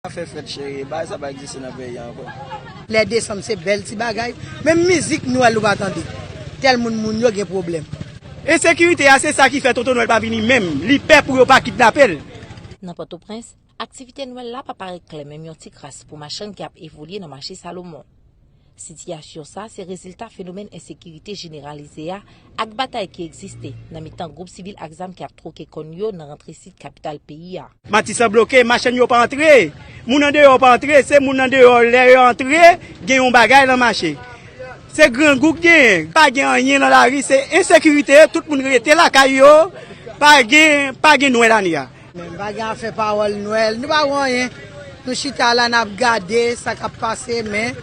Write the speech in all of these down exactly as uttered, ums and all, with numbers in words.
Fè fèt, cheri, bagay sa pa egziste nan peyi a ankò. Lè desanm se bèl ti bagay. Menm mizik Nwèl ou pa tande. Tèl moun, moun yo gen pwoblèm. Ensekirite a, se sa ki fè Tonton Nwèl pa vini menm. Li pè pou yo pa kidnape l. Nan Pòtoprens, aktivite Nwèl la pa parèt klè menm yon ti kras pou machann ki ap evolye nan mache Salomon. Sitiyasyon sa se rezilta fenomèn ensekirite jeneralize a ak batay ki egziste nan mitan gwoup sivil ak zam ki ap twoke kòn yo nan rantre sid kapital peyi a. Matisan bloke, machann yo pa antre. Moun andeyò pa antre, se moun andeyò lè yo antre, gen yon bagay nan mache. Se grangou k genyen, pa gen anyen nan lari, se ensekirite, tout moun rete lakay yo, pa gen, pa gen Nwèl ane a. Men pa gen afè pawòl Nwèl, nou pa wè anyen. Nou chita la n ap gade sa k ap pase, men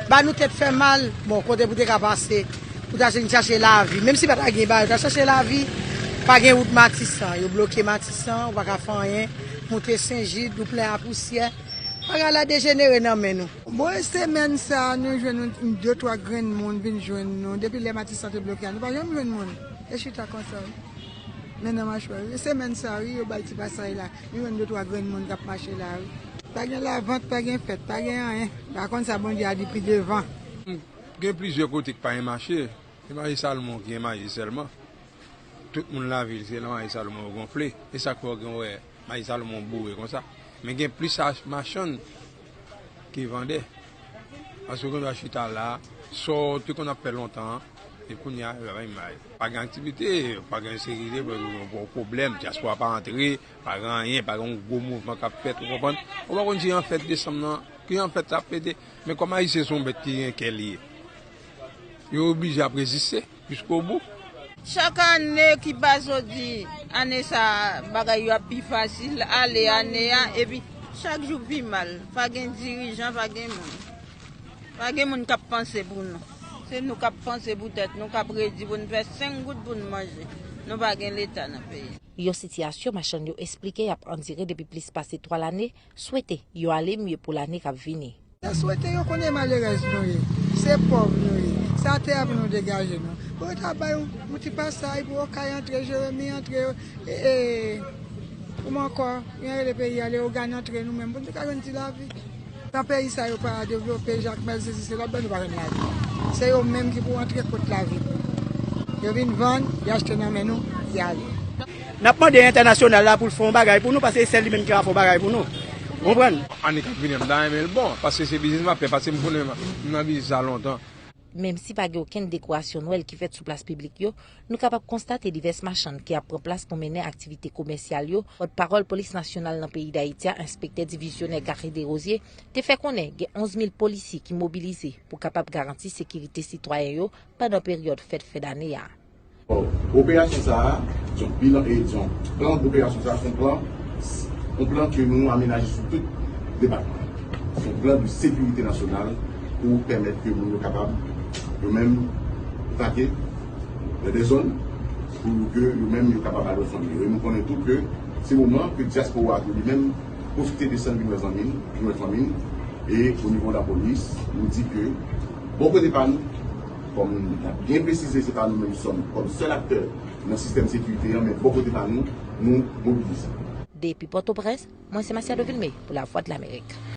ba nou tèt fè mal. Bon, kote pou te ka pase, pou ta vin chache lavi. Menm si pa ta gen bagay, ou ta chache lavi. Pa gen wout Matisan, yo bloke Matisan, ou pa ka fè anyen. Moute Sen Jid, ou plen a pousyè. Bagay la dejenere nan men nou. Bon, e semèn sa a, nou jwenn yon de twa grenn moun vin jwenn nou. Depi lè Matisan te bloke a, nou pa janm jwenn moun. E chita konsa wi. Men nan machwè wi. E semèn sa a wi, yo bay ti pasaj la. Nou jwenn de twa grenn moun k ap mache la wi. Pa gen lavant, pa gen fèt, pa gen anyen. Pa konn sa Bondye a di pi devan. Gen plizyè kote k pa gen mache. Se mache Salomon ki gen mache sèlman. Tout moun lavil se nan mache Salomon yo gonfle. E sa k fè w gen wè mache Salomon boure konsa. Men gen plis machann ke vandè. Paske w gen dwa chita la, sa w te konn ap fè lontan an, epi kounye a, yo pa menm bagay. Pa gen aktivite, pa gen sekirite, pa gen pwoblèm, dyaspora pa antre, pa gen anyen, pa gen yon gwo mouvman k ap fèt, ou konprann? Ou pa konn si an fèt desanm nan, ki an fèt ap fete, men kòm Ayisyen se yon bèt ki gen kè li ye, yo oblije ap reziste. Jiskobou. Chak ane ki pase w di ane sa a bagay yo ap pi fasil, ale ane a epi chak jou pi mal. Pa gen dirijan, pa gen moun. Pa gen moun k ap panse pou nou. Se nou k ap panse pou tèt nou, k ap redi pou n fè senk goud pou n manje. Nou pa gen Leta nan peyi. Yon sitiyasyon machann yo esplike y ap andire depi plis pase twa lane, swete yo ale mye pou lane k ap vini. Sa swete yo konnen malerèz nou ye, se pòv nou ye, se atè a pou nou degaje nou. Pou yo ta bay yon ti pasay pou Okay antre, Jeremi antre, e, e, kòman ankò, yon rele peyi a, Leyogàn antre nou menm, pou nou te ka jwenn ti lavi. Nan peyi sa yo pa devlope, Jakmèl, sesi, sela, ben nou pa jwenn lavi. Se yo menm ki pou antre kot lavi pou nou. Yo vin vann, y achte nan men nou, y ale. N ap mande entènasyonal la pou l fè yon bagay pou nou, paske se sèl li menm ki ka fè yon bagay pou nou. Ou konprann? Ane k ap vini an, m ta renmen l bon, paske se biznis m ap fè, paske m konnen m nan biznis sa lontan. Menm si pa gen okenn dekorasyon Nwèl ki fèt sou plas piblik yo, nou kapab konstate divès machann ki ap pran plas pou mennen aktivite komèsyal yo. Pòtpawòl Polis Nasyonal nan peyi Dayiti a, Enspektè Divizyonè Garry Desrosiers, te fè konnen gen onz mil polisye ki mobilize pou kapab garanti sekirite sitwayen yo pandan peryòd fèt fen dane a. Operasyon sa a, se yon bilan, e, se yon plan, operasyon sa a, se yon plan, yon plan ke nou amenaje sou tout depatman. Se yon plan de sekirite nasyonal pou pèmèt ke moun yo kapab, yo menm, atake nan de zòn, pou ke yo menm yo kapab al wè fanmi yo. E nou konnen tou ke se moman ke dyaspora a tou li menm pwofite desann vin wè zanmi l, vin wè fanmi l. E o nivo lapolis, nou di ke bò kote pa nou, kòm n ap byen presize, se pa nou menm ki sòm kòm sèl aktè nan sistèm sekirite an, men bò kote pa nou, nou mobilize. Depi Pòtoprens, mwen se Masiado Vilmé pou Lavwadlamerik.